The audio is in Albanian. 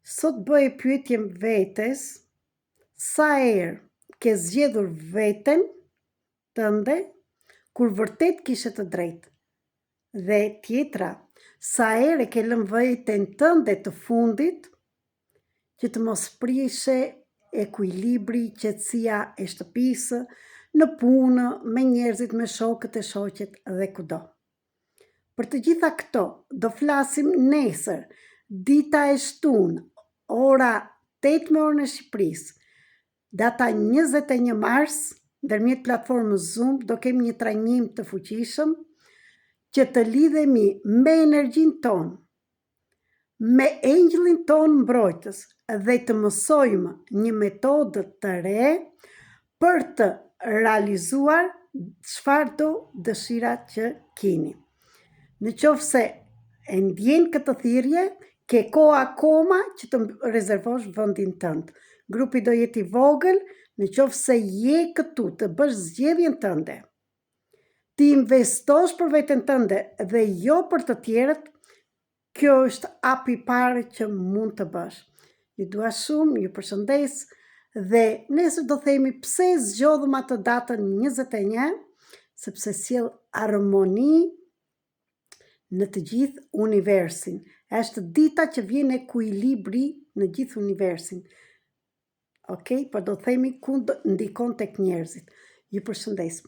Sot bëje pyetjen vetes, sa herë ke zgjedhur veten tënde kur vërtet kishe të drejtë? Dhe tjetra, sa herë e ke lënë veten tënde të fundit që të mos prishe ekuilibri, qetësia e shtëpisë, në punë, me njerëzit, me shokët e shoqet dhe kudo. Për të gjitha këto do flasim nesër, dita e shtunë, ora 8 me orën e Shqipërisë, data 21 mars, ndërmjet platformës Zoom do kemi një trajnim të fuqishëm që të lidhemi me energjinë tonë, me engjëllin tonë mbrojtës dhe të mësojmë një metodë të re për të realizuar çfarëdo dëshira që keni. Në qoftë se e ndjen këtë thirrje, ke kohë akoma që të rezervosh vendin tënd. Grupi do jetë i vogël, në qoftë se je këtu të bësh zgjedhjen tënde. Ti investosh për veten tënde dhe jo për të tjerët, kjo është hapi i parë që mund të bësh. Ju dua shumë, ju përshëndes dhe nesër do themi pse zgjodhëm atë datën 21, sepse sjell harmoni në të gjithë universin. Është dita që vjen ekuilibri në gjithë universin. Ok, po do themi ku ndikon tek njerëzit. Ju përshëndes.